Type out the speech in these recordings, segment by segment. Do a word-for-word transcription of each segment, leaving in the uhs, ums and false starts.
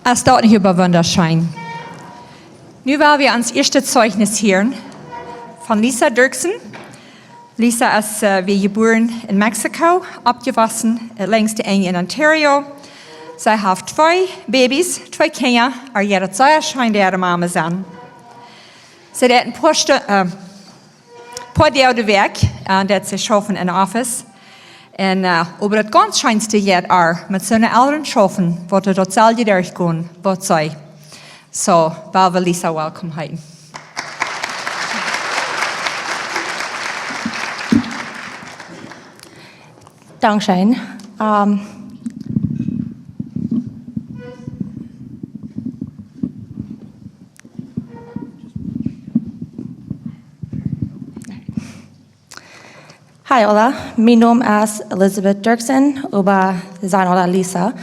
Es daut nich oba wundascheen? Nu woa wie ons ieeschtet Zeijnis hieren von Lisa Dirksen. Lisa es, äh, wia jebuaren en Mexiko, oppjewossen, äh, längst de Enj en Ontario. See haft twee Babys, twee Kjinja, oba jo, daut es sea scheen, de Mama sennen. See deit een poa Stu-, äh, poa Doag de Wäakj, äh, deit see schaufen en Office. Un, äh, oba daut gaunz scheenste jeit ar met soone Elren schaufen, waut doa daut selwje derchgonen, waut see. So, woa wie Lisa welkom heeten. Dankscheen. Ähm, Hi aula, mien Nomen es Elizabeth Dirksen, oba see sajen aula Lisa.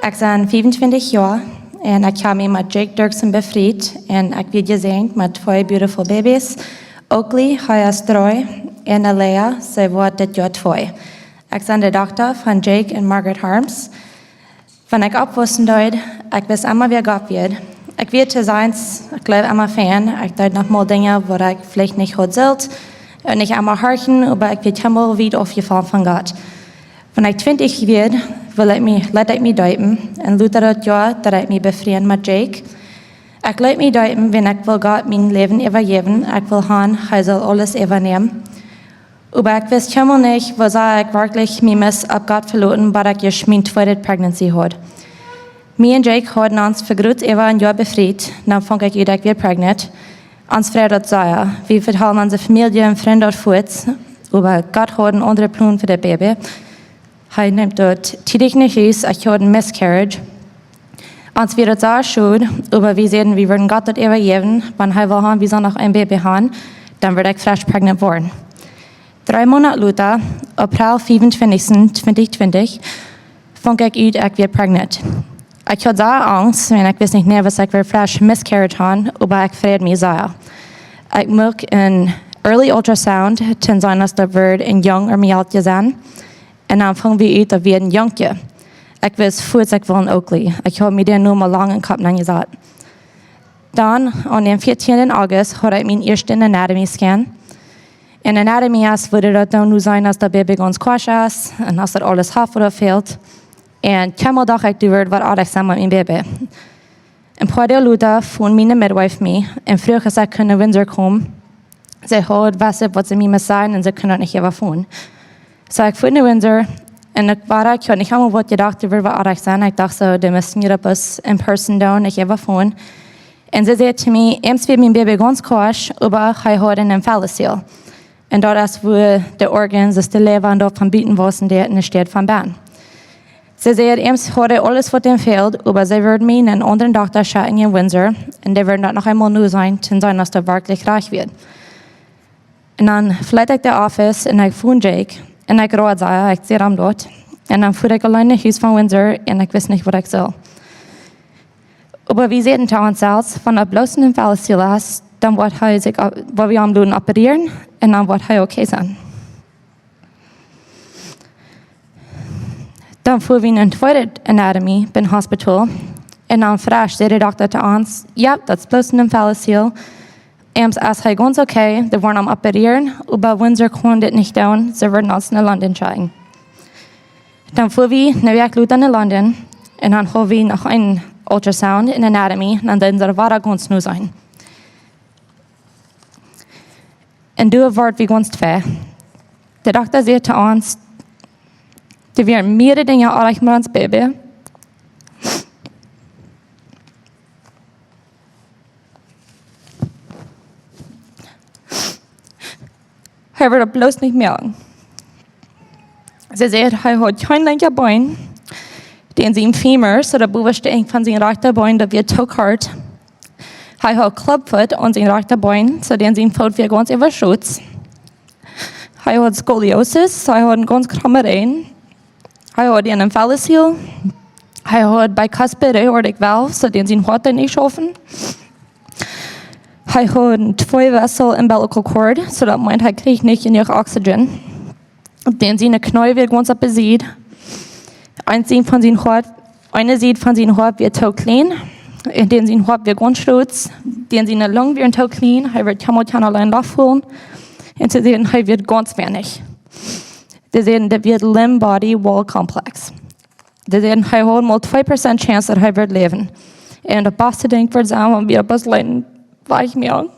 Ekj sie fiefuntwintich Joa un ekj hab mie met Jake Dirksen befriet un ekj wia jesäajent met twee beautiful Babys. Oakley, hee es dree, un Alea, see woat dit Joa twee. Ekj sie de Dochta von Jake un Margaret Harms. Wan ekj oppwaussen deed, ekj wist emma, wäa Gott wia. Ekj wia to sennen, ekj jleew, emma fein. Ekj deed noch mol Dinja, waut ekj veleicht nich haud sullt. Un nich emma horchen, oba ekj wia kjeenmol wiet aufjefollen von Gott. Wan ekj twintich wia, wull ekj mie, leet ekj mie deepen. Un lota daut Joa, daut ekj mie befrieen met Jake. Ekj leet mie deepen, wiels ekj wull Gott mien Läwen äwajäwen. Ekj wull han, hee sull aules äwanämen. Oba ekj wist kjeenmol nich, woo sea ekj werkjlich mie must opp Gott veloten, bat ekj ieescht mien tweede Pregnancy haud. Mie un Jake hauden ons ver groot äwa een Joa befriet, dan funk ekj ut, ekj wia pregnant. Ons freid daut sea. Wie vetalen onse Famielje un Frind daut fuaz, oba Gott haud een aundren Plon fa daut Baby. Hee neem daut tiedich no Hus, ekj haud een miscarriage. Ons wia daut sea schod, oba wie säden, wie wudden Gott daut äwajäwen, wan hee wull han, wie sullen noch een Baby han, dan wudd ekj fresch pregnant woaren. Dree Moonat lota, April fiefuntwintichsten, twintich twintich, funk ekj ut, ekj wia pregnant. Ekj haud sea Angst, un ekj wist nich, nä, waut ekj wia fresch miscarriage han, oba ekj freid mie sea. Ekj muak een early ultrasound, toom seenen, aus daut wudd een Jung ooda Mejalkje sennen. Un dan funk wie ut, daut wia een Jungkje. Ekj wist fuaz, ekj wull een Oakley. Ekj haud mie dän Nomen aul lang em Kopp nenjesat. Dan, aun dän vieetieenden August, haud ekj mien ieeschten anatomy scan. Un anatomy es, wudd daut dan nu sennen, aus daut Baby gaunz kwosch es, un aus daut aules haft, waut fält. Un kjeenmol docht ekj, daut wudd waut oajch sennen met mien Baby. Een poa Doag lota funk miene midwife mie un fruach, aus ekj kunn no Windsor komen. See haud waut, waut see mie must sajen, un see kunn daut nich äwa phone. So ekj fua no Windsor un ekj wia, ekj haud nich emol waut jedocht, daut wudd waut oajch sennen. Ekj docht soo, dee musten mie daut bloos in person doonen, nich äwa phone. Un see säd to mie, ieescht wia mien Baby gaunz kwosch, oba hee haud een Omphalocele. Un daut es, wua de organs, daut de Leewa un daut von buten wausen deit, enne Städ von bennen. See säd, ieescht haud hee aules, waut am fäld, oba see wudden mie no een aundren Dokta schekjen en Windsor, un dee wudden daut noch eemol noseenen, toom seenen, aus daut werkjlich rajcht wia. Un dan veleet ekj de Office un ekj funk Jake, un ekj road sea, ekj säd am daut. Un dan fua ekj auleen no Hus von Windsor, un ekj wist nich, waut ekj sull. Oba wie säden to ons selfst, wan daut bloos een Omphalocele es, dan woat hee sikj op-, woa wie am loten operieren, un dan woat hee okay sennen. Dan fua wie no een tweede anatomy, biem Hospital. Un dan fresch säd de Dokta to ons, jo, daut es bloos een Omphalocele. Ieescht es hee gaunz okay, dee wellen am operieren, oba Windsor kunn dit nich doonen, see wudden ons no London schekjen. Dan fua wie ne Wäakj lota no London, un dan haud wie noch een ultrasound un anatomy, un dan deeden see wada gaunz noseenen. Un doa wort wie gaunz twei. De Dokta säd to ons, doa wieren mearere Dinja oajch met ons Baby. Hee wudd bloos nich moaken. See säd, hee haud kjeen lenkja Been. Dän sien femur, soo daut bowaschte Enj von sien rajchta Been, daut wia too kort. Hee haud clubfoot aun sien rajchta Been, soo dän sien Foot wia gaunz äwaschoten. Hee haud scoliosis, hee haud een gaunz kjromma Rieej. Hee haud een Omphalocele. Hee haud bicuspid aortic valve, soo dän sien Hoat deed nich schaufen. Hee haud twee vessel umbilical cord, soo daut meent, hee kjrieech nich jenuach oxygen. Dän siene Kjnees wieren gaunz opp de Sied. Eent sien von sien Hoat, Eene Sied von sien Hoat wia too kjlien, un dän sien Hoat wia gaunz stoats, dän siene Lung wia too kjlien, hee wudd kjeenmol kjennen auleen Loft holen, un see säden, hee wia gaunz weinich. See säden, daut wia limb body wall complex. See säden, hee haud mau twee Prozent Chance daut hee wudd läwen. Un daut baste Dinkj wudd sennen, wan wie daut bloos leeten wajchmoaken.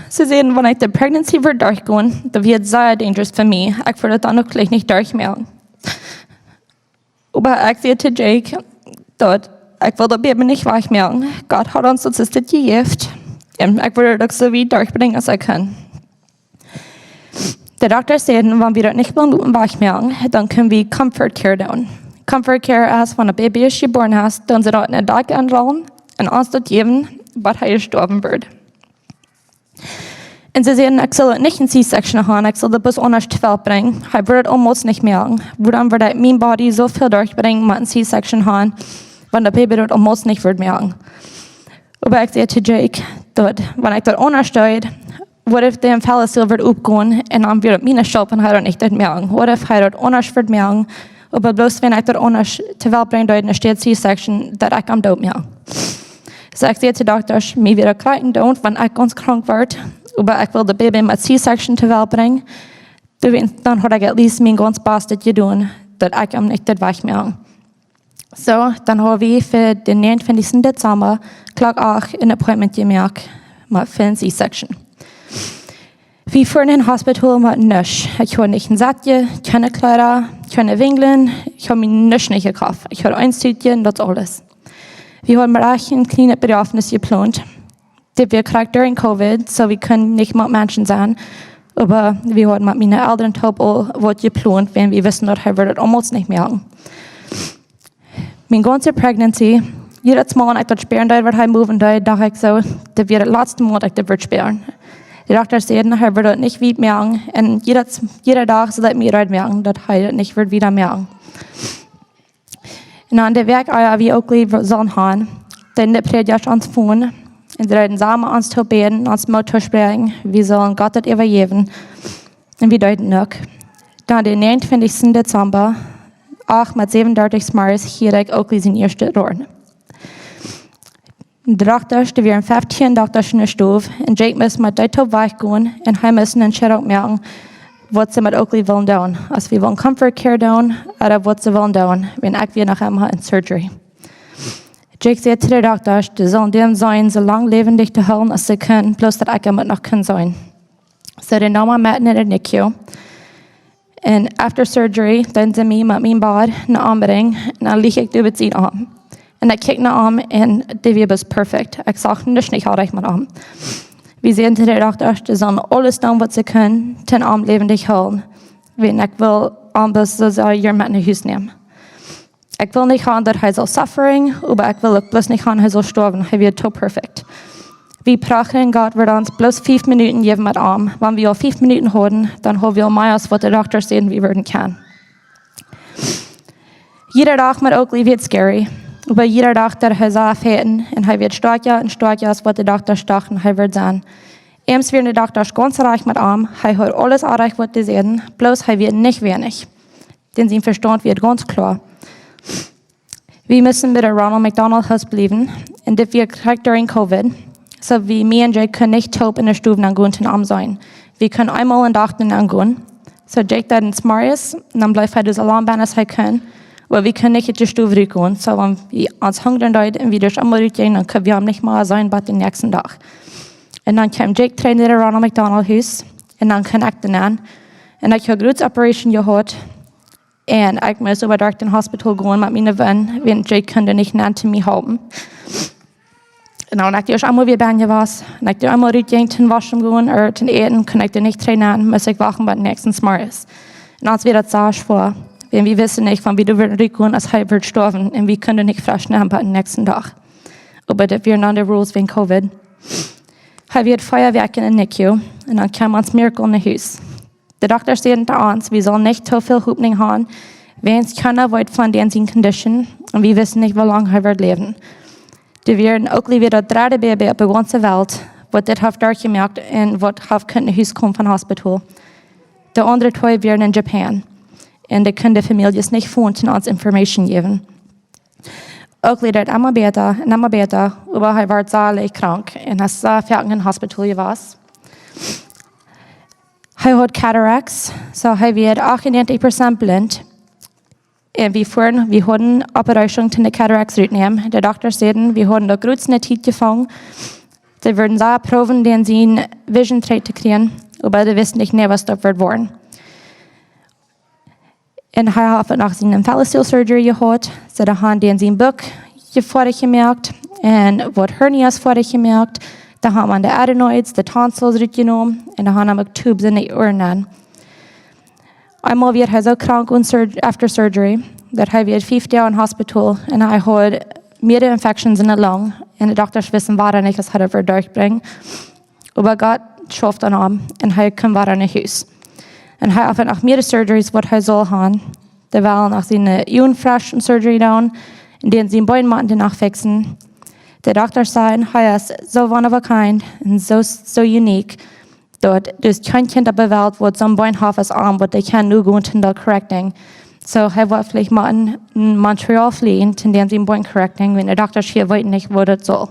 See säden, wan ekj de pregnancy wudd derchgonen, daut wia sea dangerous fa mie. Ekj wudd daut dan uk veleicht nich derchmoaken. Oba ekj säd to Jake, daut ekj wull daut Baby nich wajchmoaken. Gott haud ons daut soo jejäft. Un ekj wudd daut uk soo wiet derchbrinjen aus ekj kunn. De Dokta säden, wan wie daut nich wellen wajchmoaken, dan kjenn wie Comfort Care doonen. Comfort Care es, wan daut Baby es jebuaren es, dan see daut enne Dakj enrollen un ons daut jäwen, waut hee jestorwen wudd. Un see säden, ekj sull daut nich een C-Section han, ekj sull daut bloos aundasch to Welt brinjen. Hee wudd daut aulmols nich moaken. Wuarom wudd ekj mien body soo väl derchbrinjen met een C-Section han, wan daut Baby daut aulmols nich wudd moaken? Oba ekj säd to Jake, daut, wan ekj daut aundasch deed, what if de Fallus wudd oppgonen un dan wia daut miene Schult, wan hee daut nich deed moaken? What if hee daut aundasch wudd moaken? Oba bloos wan ekj daut aundasch to Welt brinjen deed enne States C-Section, daut ekj am doot moak. Soo ekj säd to Doktasch, mie wia daut krakjt endoont, wan ekj gaunz krank wort, oba ekj wull daut Baby met C-Section to Welt brinjen. Dan, dan haud ekj at least mien gaunz bastet jedonen, daut ekj am nich deed wajchmoaken. Soo, dan haud wie fa dän näajenuntwintichsten Dezamba Klock acht een Appointment jemoakt met, fa een C-Section. Wie fuaren em Hospital met nuscht. Ekj haud nich een Satje, kjeene Kjleeda, kjeene Winjlen, ekj haud mie nuscht nich jekoft. Ekj haud een Suitje un daut aules. Wie hauden mau een kjlienet Bejrafnis jeplont. Dit wia krakjt derch Covid, soo wie kunnen nich met Menschen sennen. Oba wie hauden met miene Elren toop aul waut jeplont, wan wie wisten, daut hee wudd daut aulmols nich moaken. Mien gaunze pregnancy, jiedet Mol wan ekj daut spieren deed, waut hee moven deed, docht ekj soo, dit wia daut latste Mol daut ekj dit wudd spieren. De Doktasch säden, hee wudd daut nich wieda moaken. Un jieda, jieda Dach sull ekj mie reed moaken, daut hee daut nich wudd wieda moaken. Un aun de Wäakj, ea wie Oakley sullen han, deeden de Prädjasch ons fonen un see deeden samen ons toop bäden, ons Moot toospräakjen, wie sullen Gott daut äwajäwen. Un wie deeden uk. Dan dän näajenuntwintichsten Dezamba, acht met säwen dartich zemorjes, hieed ekj Oakley sien ieeschtet Roaren. De Doktasch, doa wieren feftieen Doktasch enne Stow, un Jake must met dee toop wajchgonen, un hee must eene Entscheidunk moaken, waut see met Oakley wullen doonen. Aus wie wullen Comfort Care doonen, ooda waut see wullen doonen, wan ekj wia noch emma en Surgery. Jake säd to de Doktasch, dee sullen däm seenen, soo lang läwendich to hoolen aus see kunnen, bloos daut ekj am noch kunn seenen. Soo, dee neemen am met enne NICU. Un after surgery, dan säden see mie met mien Bad no am brinjen, un dan leech ekj doa bie sien Oam. Un ekj kjikj no am, un dee wia bloos perfect. Ekj sach nuscht nich aunrajcht met am. Wie säden to de Doktasch, dee sullen aules doonen, waut see kunnen, toom am läwendich hoolen. Wan ekj wull am bloos soo sea hia met no Hus nämen. Ekj wull nich han, daut hee sull suffering, oba ekj wull uk bloos nich han, hee sull stoawen. Hee wia too perfect. Wie proacheden, Gott wudd ons bloos fief Minuten jäwen met am. Wan wie aul fief Minuten hauden, dan hauden wie aul mea aus waut de Doktasch säden, wie wudden kjennen. Jieda Dach met Oakley wia scary. Oba jieda Dach deed hee sea feiten un hee wia stoakja un stoakja aus waut de Doktasch dochten hee wudd sennen. Eemol wieren de Doktasch gaunz rajcht met am. Hee haud aules aunrajcht, waut dee säden, bloos hee wia nich weinich. Dan sien Vestaunt wia gaunz kloa. Wie musten bie de Ronald McDonald House bliewen, un dit wia krakjt derch Covid. Soo wie, mie un Jake kunnen nich toop enne Stow nengonen toom am seenen. Wie kunnen eemol en Dach nengonen. Soo Jake deed zemorjes, un dan bleef hee doa soo lang bennen aus hee kunn. Oba wie kunnen nich ut de Stow rutgonen. Soo wan wie ons hungren deeden un wie doa emol rutjinjen, dan kunn wie am nich mea seenen bat dän näakjsten Dach. Un dan kjeem Jake trigj no de Ronald McDonald Hus, un dan kunn ekj doa nenn. Un ekj haud groote Operation jehaut. Un ekj must oba derch dän Hospital gonen met miene Wund, wiels Jake kunn nich nenn toom mie halpen. Un dan, wan ekj doa emol wia bennen jewast, un ekj doa emol rutjinj toom washroom gonen ooda toom äten, kunn ekj doa nich trigj nenn, must ekj wachten bat dän näakjsten zemorjes. Un dan wia daut soo schwoa, wiels wie wisten nich, wan wie doa wudden rutgonen, aus hee wudd stoawen, un wie kunnen nich fresch nenn bat dän näakjsten Dach. Oba daut wieren dan de rules wäajen Covid. Hee wia vea Wäakj enne NICU, un dan kjeem ons Miracle no Hus. De Doktasch säden to ons, wie sullen nich too väl Hopninj han, wiels kjeena weet von dän sien condition, un wie wisten nich, woo lang hee wudd läwen. Doa wieren Oakley wia daut dredde Baby opp de gaunze Welt, waut dit haft derchjemoakt un waut haft kunt no Hus komen von Hospital. De aundre twee wieren en Japan. Un dee kunnen de Famieljes nich von to ons Information jäwen. Oakley deed emma bäta un emma bäta, oba hee wort sea leicht krank un hee es sea foaken em Hospital jewast. Hee haud Cataracts, soo hee wia achtunnäajentich Prozent blint. Un wie fuaren, wie hauden Operation toom de Cataracts rutnämen. De Dokta säden, wie hauden daut goot enne Tiet jefungen. Dee wudden sea proowen, dän siene Vision trigj to kjrieen, oba dee wisten nich mea, waut daut wudd woaren. Un hee haud noch siene Phalansteal Surgery jehaut. Soo, dee hauden dän sien Buck je foadich jemoakt un waut Hernias foadich jemoakt. Dee hauden de Adenoids, de Tonsils rutjenomen un dee hauden am uk Tubes enne Uaren. Eemol wia hee soo krank un surg-, after surgery, daut hee wia fief Doag em Hospital un hee haud mearere Infections enne Lung. Un de Dokta wisten wada nich, aus hee daut wudd derchbrinjen. Oba Gott schauft aun am un hee kunn wada no Hus. Un hee haud noch mearere Surgeries, waut hee sull haben. Dee wullen noch siene Uagen fresch eene Surgery doonen un dän sien Been motten dee noch fixen. De Dokta säden, hee es soo one of a kind un soo, soo unique, daut doa es kjeen Kjint opp de Welt, waut soon Been haft aus am, waut dee kaun nu gonen to daut correcting. Soo, hee woat veleicht mol no Montreal flieen, toom dän sien Been correcting, wiels de Dokta hia weeten nich, waut daut saul.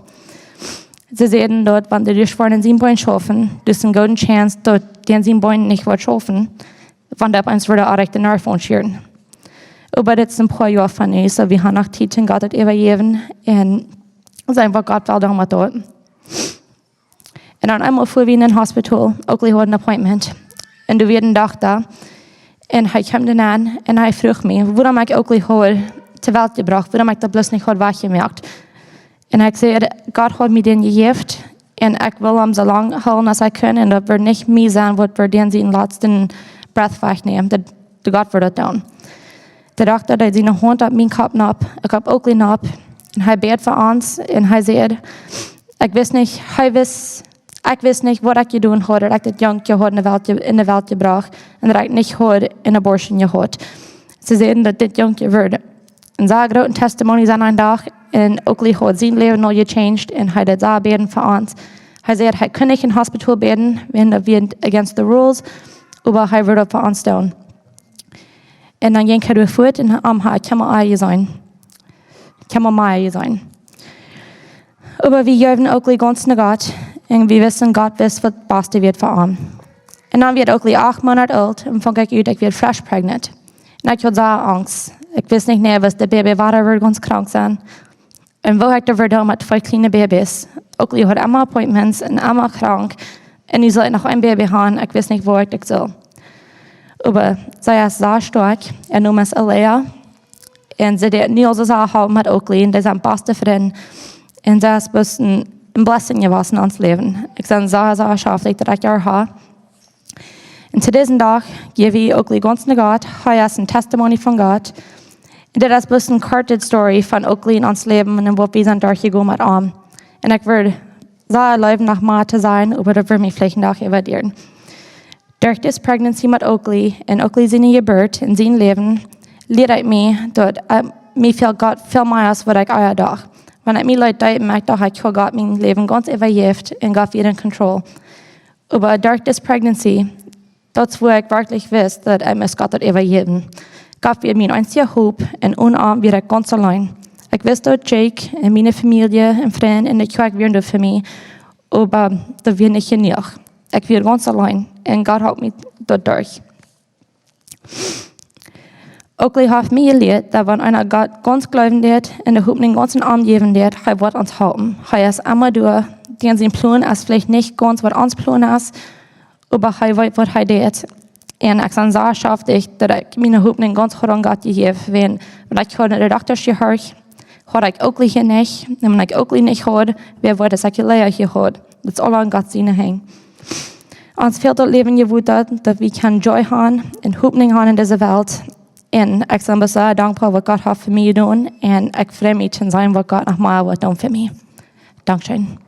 See säden daut, wan dee doa woaren aun sien Been schaufen, doa es eene goode Chance, daut dän sien Been nich woat schaufen, wan dee opp eemol wada oajch de Nerv aunschieren. Oba dit es een poa Joa von nu, soo wie haben noch Tiet, un Gott daut äwajäwen un seenen, waut Gott well doonen met daut. Un dan eemol fuaren wie en een Hospital, Oakley haud een Appointment. Un doa wia een Dokta. Un hee kjeem doa aun un hee fruach mie, wuarom ekj Oakley haud to Welt jebrocht, wuarom ekj daut bloos nich haud wajchjemoakt. Un ekj säd, Gott haud mie dän jejäft un ekj wull am soo lang hoolen, aus ekj kunn. Un daut wudd nich mie sennen, waut wudd dän sienen latsten Breath wajchnämen. Daut, daut Gott wudd daut doonen. De Dokta deed siene Haunt opp mienen Kopp nopp, ekj opp Oakley nopp. Un hee bäd fa ons un hee säd, ekj wist nich, hee wist, ekj wist nich, waut ekj jedonen haud, daut ekj dit Jungkje haud enne Welt je-, enne Welt jebrocht un daut ekj nich haud een Abortion jehaut. See säden, daut dit Jungkje wudd een sea grooten Testimony sennen eenen Dach un Oakley haud sien Läwen aul jechanged un hee deed sea bäden fa ons. Hee säd, hee kunn nich em Hospital bäden, wiels daut wia against the rules, oba hee wudd daut fa ons doonen. Un dan jinkj hee doa fuat un am ha ekj kjeenmol mea jeseenen. Kjeenmol mea jeseenen. Oba wie jeewen Oakley gaunz no Gott un wie wisten, Gott wist, waut daut baste wia fa am. Un dan wia Oakley acht Moonat oolt un funk ekj ut, ekj wia fresh pregnant. Un ekj haud sea Angst. Ekj wist nich, nä, woo daut Baby wada wudd gaunz krank sennen. Un woo ekj daut wudd doonen met twee kjliene Babys. Oakley haud emma Appointments un emma krank. Un nu sull ekj noch een Baby haben, ekj wist nich, woo ekj daut sull. Oba see es sea stoakj. Äa Nomen es Alea. Un see deed nu aul soo sea halpen met Oakley. Un dee sent baste Frind. Un see es bloos een, een blessing jewast en ons Läwen. Ekj sie sea, sea schaftich, daut ekj äa ha. Un to disen Dach jäw wie Oakley gaunz no Gott. Hee es een Testimony von Gott. Un dit es bloos een korte Story von Oakley en ons Läwen un waut wie sent derchjegonen met am. Un ekj wudd sea leewen noch mea to sajen, oba daut wudd mie veleicht een Dach äwadieren. Derch dise Pregnancy met Oakley un Oakley siene Jeburt en sien Läwen, lieed ekj mie daut, äh, mie väl Gott väl mea aus waut ekj ea docht. Wan ekj mie leet deed, ekj docht, ekj haud Gott mien Läwen gaunz äwajäft un Gott wia en control. Oba derch dise Pregnancy, daut es, wua ekj werkjlich wist, daut ekj must Gott daut äwajäwen. Gott wia mien eensja Hopninj un onen am wia ekj gaunz auleen. Ekj wist, daut Jake un miene Famielje un Frind un de Kjoakj wieren doa fa mie, oba daut wia nich jenuach. Ekj wia gaunz auleen un Gott holp mie doa derch. Oakley haft mie jelieet, daut wan eena Gott gaunz jleewen deit un de Hopninj gaunz en am jäwen deit, hee woat ons halpen. Hee es emma doa, dän sien Plon es veleicht nich gaunz waut ons Plon es, oba hee weet, waut hee deit. Un ekj sie sea schaftich, daut ekj miene Hopninj gaunz haud aun Gott jejäft, wiels, wan ekj haud no de Doktasch jehorcht, haud ekj Oakley nich, un wan ekj Oakley nich haud, wäa wudd Alea jehaut. Daut es aula en Gott siene Henj. Ons fält daut Läwen je wieda, daut wie kjennen Joy haben un Hopninj haben en dise Welt. Un ekj sie bloos sea dankboa, waut Gott haft fa mie jedonen. Un ekj frei mie to seenen, waut Gott noch mea woat doonen fa mie. Dankscheen.